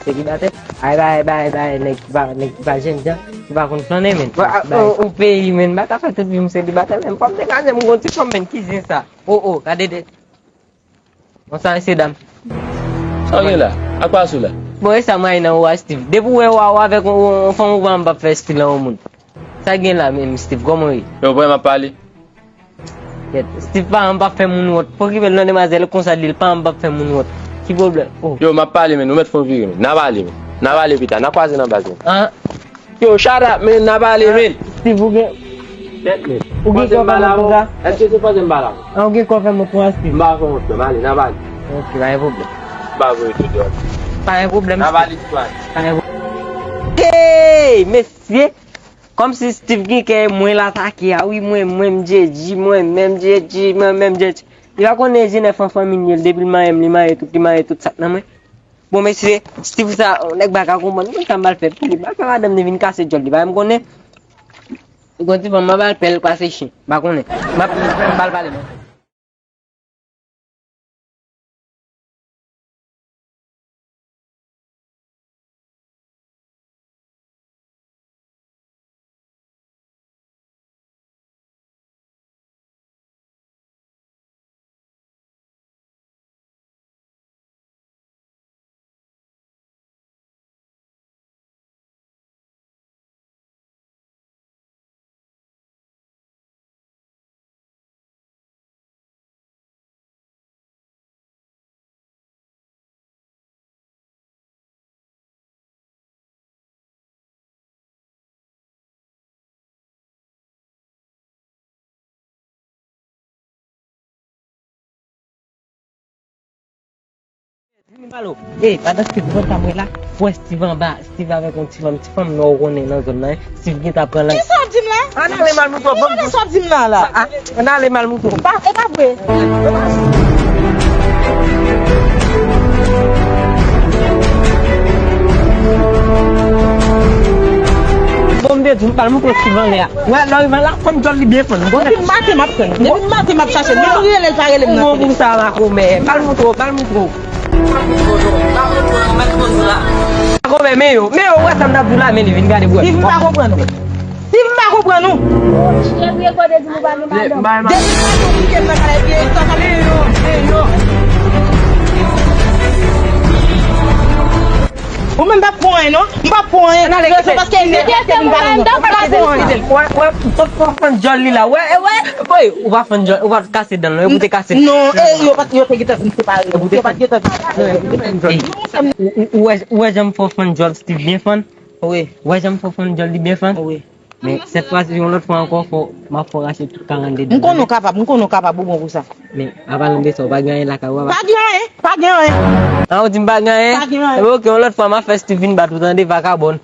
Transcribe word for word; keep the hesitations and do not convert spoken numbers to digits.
Selibatè. Ay, bay, bay, bay, nèg ki pa, nèg ki pa jennjan, ki pa konn flannen, men. Ou peyi, men, m pa ka fè tout vi m selibatè, men. Fò m degaje m gon ti fanm, men, ki zen sa? O, o, gade de. Bon, sa, mesye dam. Sa w gen la? Ak pa sou la? Bon, e sa m rayi nan ou a, Steve. Depi w wè w a, w avèk yon, yon fanm ou pa, m p ap fè estil an yon moun. Sa gen la menm, Steve, kòman w ye? Yo, bwè, m ap pale. Kèt, Steve, pa, m p ap fè moun wont. Pòkipe l non, demwazèl, konsa l di l pa, m p ap fè moun wont. Ki pwoblèm? Oh. Yo, m ap pale, men, ou mèt fè w vire, men. N a pale, men. N a pale pita, n a kwaze nan baz, men. An? Yo, shut up, men, n a pale, men. Steve, ou gen, tèt, men. Ou gen kò fè m konsa? Èske se panse m pa la? An, ou gen kò fè m konsa, Steve? M pa fè wont, men, ale, n a pale. Ok, pa gen pwoblèm. M pa voye tout dòt. Pa gen pwoblèm, Steve. N a pale, Steve. Pa gen pwoblèm. Hey, mesye! Kòmsi Steve gen kè mwen l atake a wi, mwen menm J J, mwen menm J J, mwen menm J J. Li pa konnen Jenèf an fanmi l ye, depi l marye m, li marye tout, li marye tout sa k nan mwen. Bon, mesye, Steve sa, yon nèg pa ka konprann, mwen sa m pral fè pou li, m pral fè madanm li vin kase djòl li, pa m konnen. Li gon ti fanm, m ap al pè l pase chen, m pa konnen. M ap, m pral pale non. Vini pale w. E, pandan Steve konn sa mwen la, wè Steve anba, Steve avèk yon ti fanm, ti fanm nò ou konnen nan zòn nan, Steve gentan pran lang. Kisa w ap di m la? Ann ale mal mouton, ban m di w. Kisa w ap di m la, la? Ann ale mal mouton. Pa, e pa vre. Bon, m te di w, m pral montre w Steve anlè a. Wè, lè w rive la, fann djòl li byen fann. Depi maten m ap tann. Depi maten m ap chache l. Menm rele l pa rele m nan telefòn. Ou bon pou sa, makomè. Pral montre w, pral montre w. Makomè, men yo, men yo, wè sa m t ap di w la, men li vin gade bwè. Steve, m pa konprann ou. Steve, m pa konprann ou. Depi maten w kite m nan kay la, epi sa sa. Ou menm p ap pran anyen non. M p ap pran anyen. Rezon paske li te fè m pale non. M p ap pran anyen. Wè, wè, fann djòl li la. Wè, wè. Boy, ou pa fann djòl, ou pa kase dan l non. Ou te kase. Non, e, yo pa, yo te gentan fin separe. Yo pa t gentan fin separe. Ou, ou, ou wè, ou wè jan m fè w fann djòl Steve byen fann? Wi. Ou wè jan m fè w fann djòl li byen fann? Wi. Men, sèt fwa si, yon lòt fwa ankò, fò, m ap fè w rache tout karannde dan. M konnen w kapab, m konnen w kapab, ou bon pou sa. Men, apa lanbe sa, ou pa gen anyen lakay ou, apa? Pa gen anyen, pa gen anyen. A, ou di m pa gen anyen? Pa gen anyen. Ebyen, oke, yon lòt fwa, m ap fè Steve vin bat ou, tande, vakabòn.